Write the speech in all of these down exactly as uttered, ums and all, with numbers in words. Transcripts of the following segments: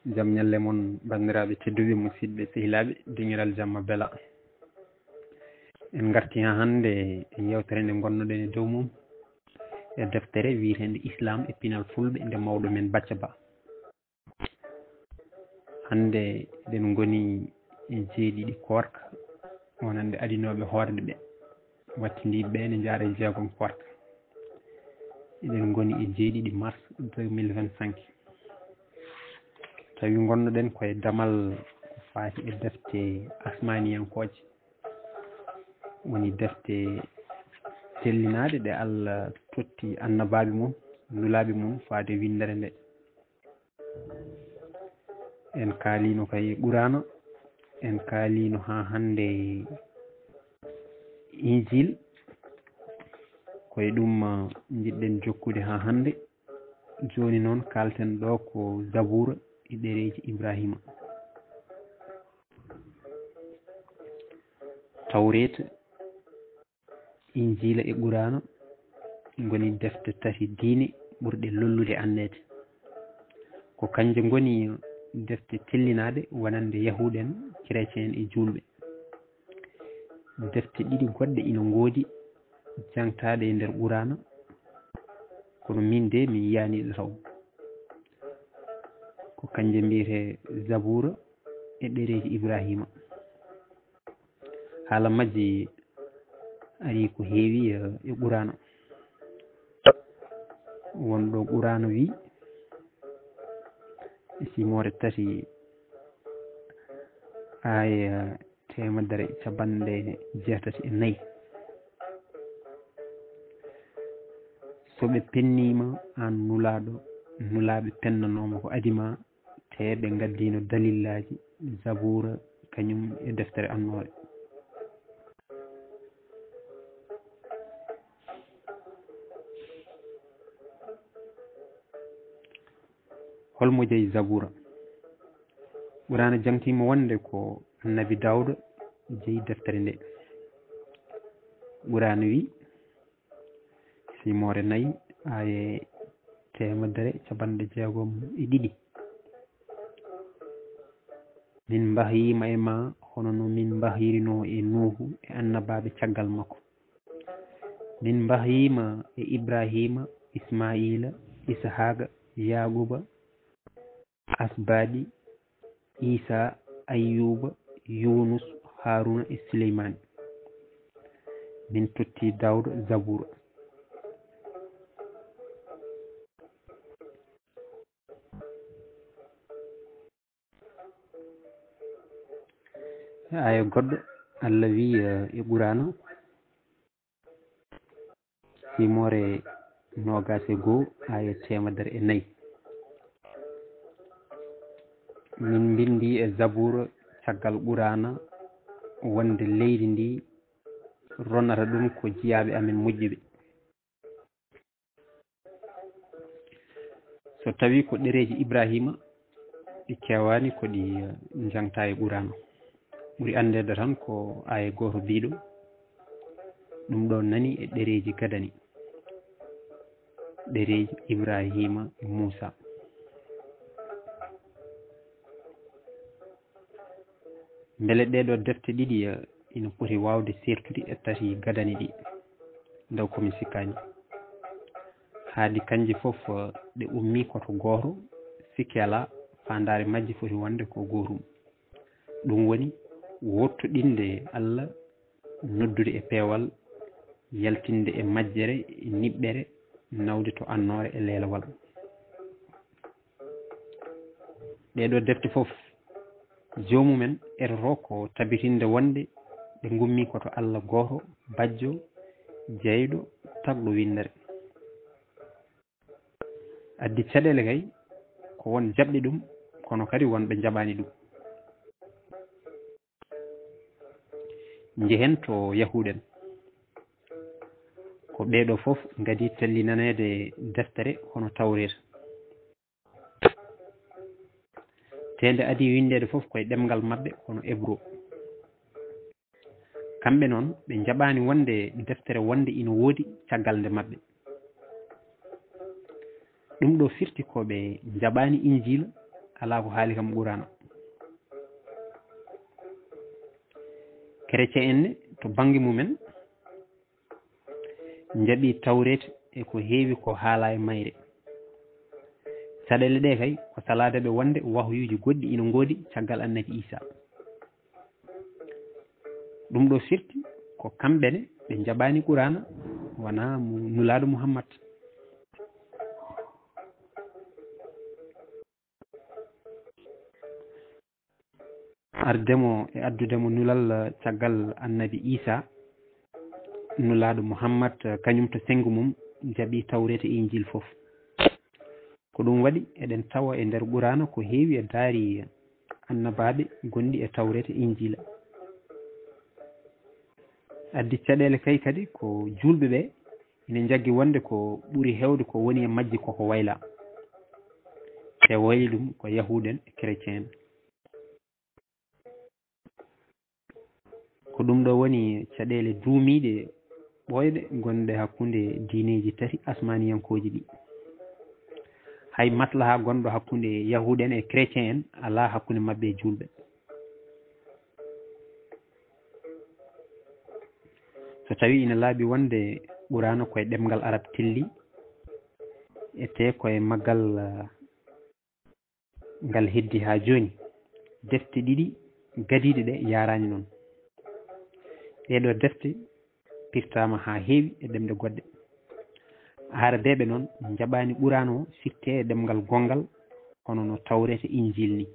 Jam ñalle mon, banndiraaɓe tedduɓe, musidɓe, sehilaaɓe, dingiral jamma bela. En ngarti haa hannde e yewtere nde ngonnoɗen e dow mum, e deftere wiyeteende Islam e pinal Fulɓe nde mawɗo men Bacca Ba. Hannde eɗen ngoni e jeeɗiɗi koorka, wonande adinooɓe hoorde ɓe, wattindiiɓe ɓe ene njaara e jeegom koorka. Eɗen ngoni e jeeɗiɗi mars deux mille vingt-cinq. Tawi ngonnoɗen koye damal ko faati e defte asmaaniyankooje, woni defte tellinaaɗe ɗe Allah totti annabaaɓe mum, nulaaɓe mum faade winndere nde. En kaaliino kay Quraana, en kaaliino haa hannde Injil, ko e ɗum, ah, njiɗɗen jokkude haa hannde. Jooni noon kaalten ɗo ko Zabuura e ɗereeji Ibraahiima. Tawreeta, Injiila e Quraana ngoni defte tati diine ɓurɗe lollude anndeede. Ko kanje ngoni defte tellinaaɗe wonande Yahuud en, Kerecen e Juulɓe. Defte ɗiɗi goɗɗe ina ngoodi jangtaaɗe e nder Quraana, kono min de mi yiyaani ɗe taw. Ko kanje mbiyetee Zabuura e ɗereeji Ibraahiima. Haala majji ari ko heewi, eh, e Quraana. Won ɗo Quraana wi, e simoore tati, aaya teemedere capanɗe jeetati e nayi. So ɓe penniima, aan Nulaaɗo, Nulaaɓe pennanooma ko adii ma, tee ɓe ngaddiino dalillaaji, Zabuura kañum e deftere annoore. Hol mo jeyi Zabuura? Quraana jangtiima wonde ko Annabi Daawuda jeyi deftere nde. Quraana wi, simoore nayi, aaye teemedere capanɗe jeegom e ɗiɗi. Min mbahyima e ma hono no min mbahyirinoo e Nuuhu e annabaaɓe caggal makko. Min mbahyima e Ibraahiima, Ismaa'iila, Ishaaqa, Yaaquuba, Asbaadi, Iisaa, Ayyuuba, Yuunus, Haaruuna e Suleymaani. Min totti Daawuda Zabuura. Aaya goɗɗo, Allah wiyi, eh, e Quraana, simoore noogaas e goo, aaya teemedere e nayi. Min mbinndi e Zabuura caggal Quraana wonde leydi ndi ronata ɗum ko jiyaaɓe amen moƴƴuɓe. So tawii ko ɗereeji Ibraahiima, ɗi keewaani ko ɗi, eh, njangtaa e Quraana. Ɓuri anndeede tan ko aaya gooto biyɗo, ɗum ɗo nani e ɗereeji gadani, ɗereeji Ibraahiima e Muusaa. Mbele ɗee ɗoo defte ɗiɗi, eh, ina poti waawde seertude e tati gadani ɗi, nde ko mi sikkaani. Haa ɗi kanje fof, eh, ɗe ummii ko to gooto, sikke alaa, faandaare majje foti wonde ko gootum. Ɗum woni, woɗɗoɗinde Allah, noddude e peewal, yaltinde e majjere e niɓɓere, nawde to annoore e leelawal. Ɗee ɗoo defte fof, joomumen etotoo ko tabitinde wonde ɗe ngummii ko to Allah gooto, bajjo, jeyɗo, tagɗo winndere. Addi caɗeele kay, ko won jaɓɓe ɗum, kono kadi won ɓe njaɓaani ɗum. Njehen to Yahuud en. Ko ɓee ɗoo fof ngadii tellinaneede deftere hono Tawreeta. Tee nde adii winndeede fof ko e ɗemngal maɓɓe hono Ebro. Kamɓe noon, ɓe njaɓaani wonde deftere wonde ina woodi caggal nde maɓɓe. Ɗum ɗoo firti ko ɓe njaɓaani Injiila, alaa ko haali kam Quraana. Chrétien en ne, to bannge mumen, njaɓi Tawreeta e ko heewi ko haalaa e mayre. Caɗeele ɗe kay, ko salaade ɓe wonde wahyuuji goɗɗi ina ngoodi caggal Annabi Iisaa. Ɗum ɗo firti ko kamɓe ne ɓe njaɓaani Quraana, wonaa mu-, Nulaaɗo Muhammad. Arde mo e addude mo nulal caggal Annabi Iisaa, Nulaaɗo Muhammad, kañum to senngo mum jaɓi Tawreeta e Injiil fof. Ko ɗum waɗi eɗen tawa e nder Quraana ko heewi e daari annabaaɓe gonɗi e Tawreeta e Injiila. Addi caɗeele kay kadi ko juulɓe ɓe ina njaggi wonde ko ɓuri heewde ko woni e majji koko waylaa. Te wayli ɗum ko Yahuud en e Chrétien en. Ko ɗum ɗo woni caɗeele duumiiɗe ɓooyɗe gonɗe hakkunde diineeji tati asmaaniyankooji ɗi. Hay maslaha gonɗo hakkunde Yahuud en e Chrétien en alaa hakkunde maɓɓe e juulɓe. So tawi ina laaɓi wonde Quraana ko e ɗemngal Arab telli, e te ko e maggal, ah, ngal heddi haa jooni, defte ɗiɗi gadiiɗe ɗe yaaraani noon. Ɗee ɗoo defte pirtaama haa heewi e ɗemɗe goɗɗe. Aarabeeɓe noon njaɓaani Quraana o firtee e ɗemngal gonngal, hono no Tawreeta e Injiil ni.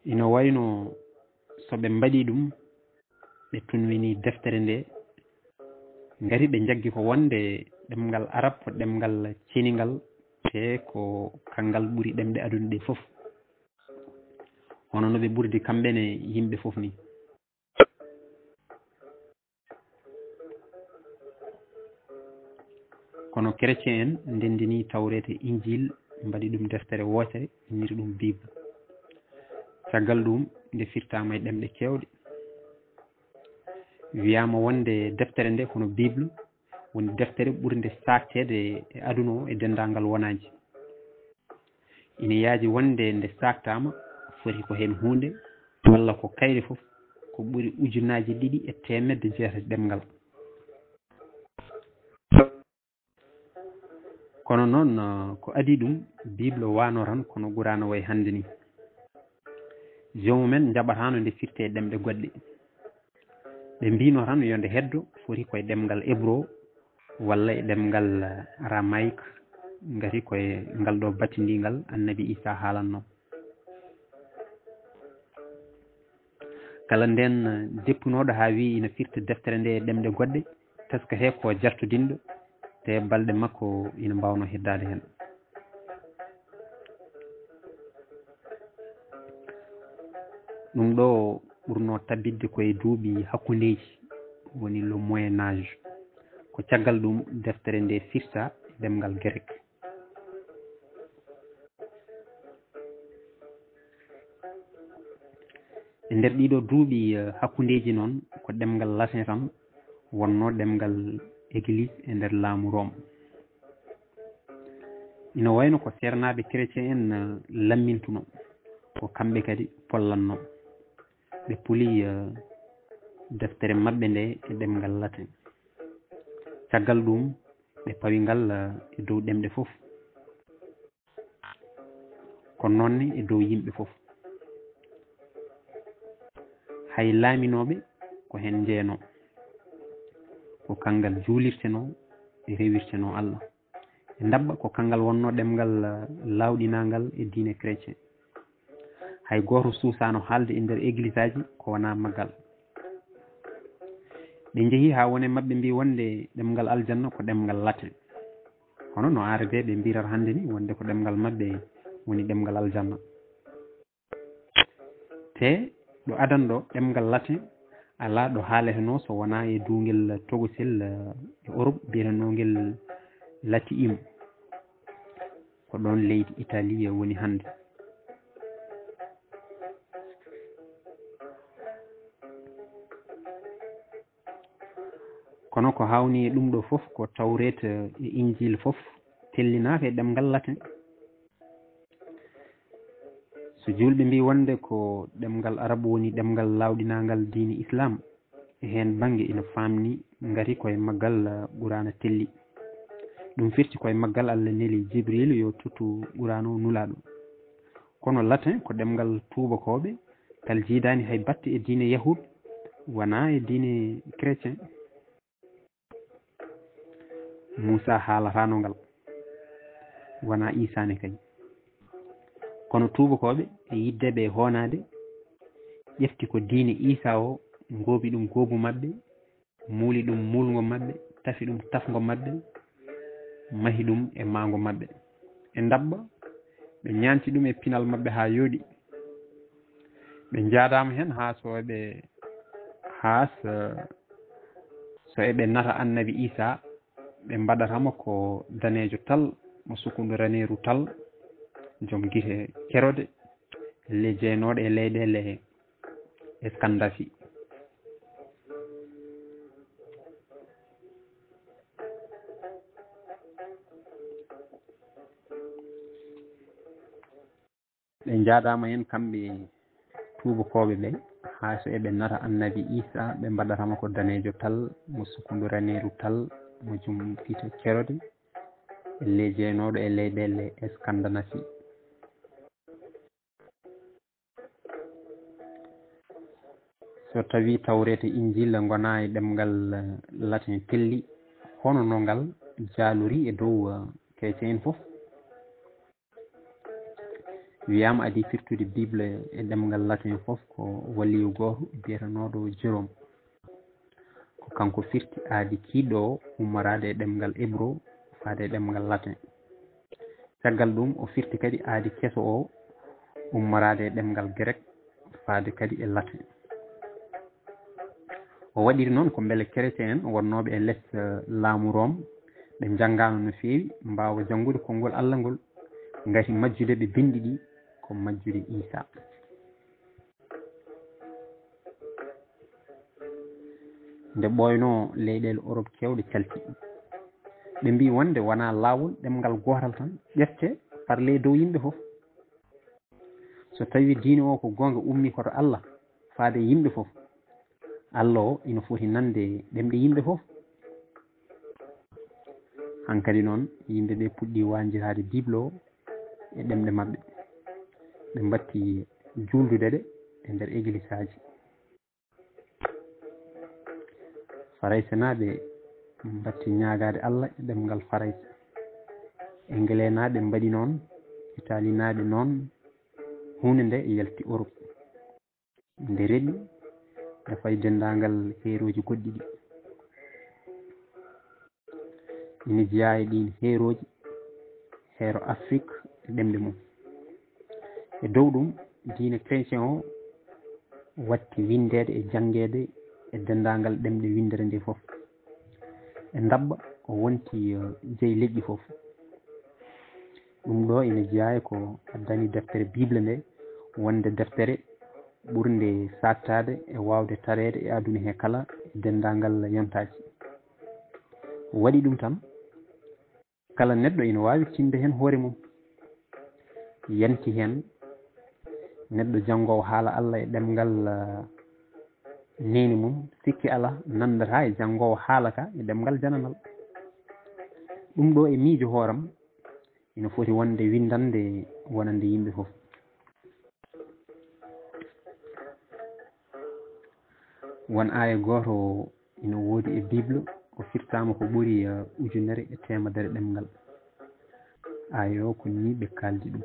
Ina wayno so ɓe mbaɗi ɗum, ɓe tunwini deftere nde, ngati ɓe njaggi ko wonde ɗemngal Arab ko ɗemngal ceningal, te ko kanngal ɓuri ɗemɗe aduna ɗe fof, hono no ɓe ɓurdi kamɓe ne yimɓe fof ni. Kono Chrétien en ndenndini Tawreeta e Injiil, mbaɗi ɗum deftere wootere, inniri ɗum Bible. Caggal ɗum, nde firtaama e ɗemɗe keewɗe. Wiyaama wonde deftere nde, hono Bible, woni deftere ɓurnde saakteede e aduna o e denndaangal wonaaji. Ina yaaji wonde nde saaktaama, foti ko heen huunde, walla ko kayre fof, ko ɓuri ujunnaaji ɗiɗi e teemedde jeetati ɗemngal. Kono noon, ko adii ɗum, Bible waano tan kono Quraana wayi hannde ni. Joomumen njaɓataano nde firtee e ɗemɗe goɗɗe. Ɓe mbiino tan yo nde heddo, foti ko e ɗemngal Ebro walla e ɗemngal, eh, Aramaic, ngati ko e ngal ɗo batindingal Annabi Iisaa haalanno. Kala ndeen, eh, deppunooɗo haa wiyi ina firta deftere nde e ɗemɗe goɗɗe, taska he ko jartodinɗo, te balɗe makko ina mbaawno heddaade heen. Ɗum ɗo ɓurno tabitde ko e duuɓi hakkundeeji, woni le Moyen Âge. Ko caggal ɗum deftere nde firta e ɗemngal Grek. E nder ɗiɗo duuɓi, eh, hakkundeeji noon, ko ɗemngal latin tan wonno ɗemngal Eglise e nder laamu Rome. Ina wayno ko seernaaɓe Chrétien en, eh, lammintuno, ko kamɓe kadi pollanno. Ɓe puli, eh, deftere maɓɓe nde e ɗemngal latin. Caggal ɗum, ɓe pawi ngal, eh, e dow ɗemɗe fof. Ko noon ne e dow yimɓe fof. Hay laaminooɓe ko heen njeeno. Ko kanngal juulirtenoo e rewirtenoo Allah. E ndabba ko kanngal wonno ɗemngal, eh, laawɗinaangal e diine chrétien. Hay gooto suusaano haalde e nder eglisaji ko wonaa maggal. Ɓe njehi haa wone maɓɓe mbi wonde ɗemngal aljanna ko ɗemngal latin. Hono no aarabeeɓe mbirata hannde ni wonde ko ɗemngal maɓɓe woni ɗemngal aljanna. Te ɗo adan ɗo ɗemngal latin alaa ɗo haaletenoo so wonaa e duungel togosel, eh, e Europe biyetenoo ngel Latium. Ko ɗoon leydi Italie woni hannde. Kono ko hawni e ɗum ɗo fof ko Tawreeta e Injiil fof tellinaaka e ɗemngal latin. So juulɓe mbii wonde ko ɗemngal Arab woni ɗemngal laawɗinaangal diine Islaam, e heen bannge ina faamni ngati ko e maggal Quraana telli. Ɗum firti ko e maggal Allah neli Jibriilu yo tuttu Quraana o Nulaaɗo. Kono latin ko ɗemngal tuubakooɓe, kal jiidaani hay batte e diine Yahuud, wonaa e diine chrétien. Muusaa haalataano ngal, wonaa Iisaa ne kay. Kono tuubakooɓe e yiɗde ɓe hoonaade, ƴefti ko diine Iisaa o, ngoobi ɗum goobu maɓɓe, muuli ɗum muulngo maɓɓe, tafi ɗum tafngo maɓɓe, mahi ɗum e maango maɓɓe. E ndaɓɓa, ɓe ñaanti ɗum e pinal maɓɓe haa yooɗi. Ɓe njaadaama heen haa so eɓe, haa so, so eɓe nata Annabi Iisaa, ɓe mbaɗata mo ko daneejo tal, mo sukundu raneeru tal, jom gite kerode, le jeenooɗo e leyɗeele Eskandasi. Ɓe njaadaama heen kamɓe tuubakooɓe ɓe, haa so eɓe nata Annabi Iisaa, ɓe mbaɗata mo ko daneejo tal, mo sukundu raneeru tal, mo jom gite kerode, le jeenooɗo e leyɗeele Eskandanasi. So tawii Tawreeta e Injiila ngonaa e ɗemngal, eh, latin telli, hono no ngal jaalori e dow, eh, kerecen en fof? Wiyaama adii firtude Bible e ɗemngal latin fof ko waliyu gooto biyetenooɗo Jerome. Ko kanko firti aadi kiiɗɗo o ummoraade e ɗemngal ebro faade e ɗemngal latin. Caggal ɗum, o firti kadi aadi keso o ummoraade e ɗemngal grek faade kadi e latin. O waɗiri noon ko mbele kerecen en wonnooɓe e les, eh, laamu Room, ɓe njanngaano no feewi, mbaawa janngude konngol Allah ngol, ngati majjude ɓe binndi ɗi ko majjude Iisaa. Nde ɓooynoo leyɗeele Orop keewɗe calti. Ɓe mbii wonde wonaa laawol ɗemngal gootal tan ƴettee, parlee dow yimɓe fof. So tawii diine o ko goonga ummii ko to Allah, faade e yimɓe fof, Allah o ina foti nande ɗemɗe yimɓe fof. Hankadi noon, yimɓe ɓe puɗɗii wañjitaade Bible o e ɗemɗe maɓɓe. Ɓe mbatti juuldude ɗe e nder egilisaaji. Faraysenaaɓe mbatti ñaagaade Allah e ɗemngal Farayse. Engelenaaɓe mbaɗi noon, Itaalinaaɓe noon, huunde nde yalti Orop. Nde reɓi, nde fayi denndaangal heerooji goɗɗi ɗi. Ina jeyaa e ɗiin heerooji, heero Afrik e ɗemɗe mum. E dow ɗum, diine chrétien o watti winndeede e janngeede e denndaangal ɗemɗe winndere nde fof. E ndaɓɓa, o wonti, eh, jeyi leƴƴi fof. Ɗum ɗo ina jeyaa e ko addani deftere Bible nde wonde deftere ɓurnde saaktaade e waawde tareede e aduna he kala e denndaangal yontaaji. Waɗi ɗum tan, kala neɗɗo ina waawi tinde heen hoore mum. Yanti heen neɗɗo janngoowo haala Allah e ɗemngal, ah, neene mum, sikki alaa, nanndataa e janngoowo haala ka e ɗemngal jananal. Ɗum ɗo e miijo hooram ina foti wonde winndannde wonande yimɓe fof. Won aaya gooto ina woodi e Bible, o firtaama ko ɓuri, eh, ujunere e teemedere ɗemngal. Aaya o ko nii ɓe kaaldi ɗum.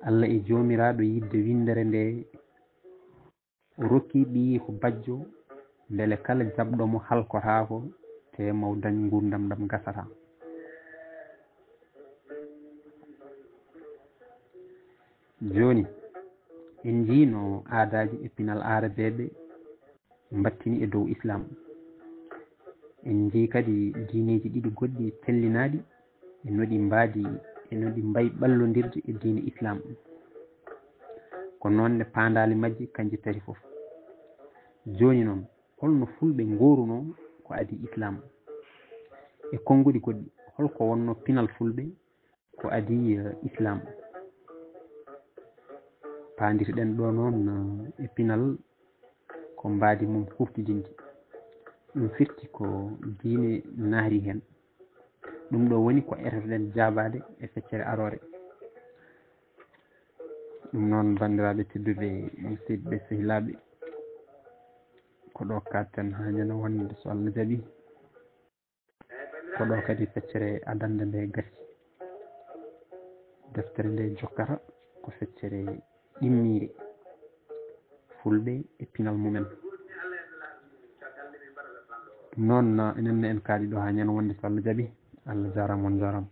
Allah e Joomiraaɗo yiɗde winndere nde, o rokki ɓiyiiko bajjo, mbele kala jaɓɗo mo halkotaako, te mo dañ nguurndam ndam gasataa. Jooni, en njii no aadaaji e pinal aarabeeɓe mbattini e dow Islaam. En njii kadi diineeji ɗiɗi goɗɗi tellinaaɗi e no ɗi mbaadi, e no ɗi mbayi ɓallondirde e diine Islaam. Ko noon ne paandaale majji kanji tati fof. Jooni noon, Holno fulɓe ngoruno ko adii islam? E konnguɗi goɗɗi, holko wonno pinal fulɓe ko adii eh, islam? Paandirɗen ɗo noon eh, e pinal ko mbaadi mum huftidinki. Ɗum firti ko diine naari heen. Ɗum ɗo woni ko etotoɗen jaabaade e feccere aroore. Ɗum noon, banndiraaɓe tedduɓe, musidɓe sehilaaɓe, ko ɗo kaaɗten haa ñande wonde so Allah jaɓi. Ko ɗo kadi feccere adannde nde gasi. Deftere nde jokkata ko feccere ɗimmiire fulɓe e pinal mumen. Ɗum noon, enen ne en kaaɗi ɗo haa ñande wonde so Allah jaɓi. Allah jaaraama, on njaaraama.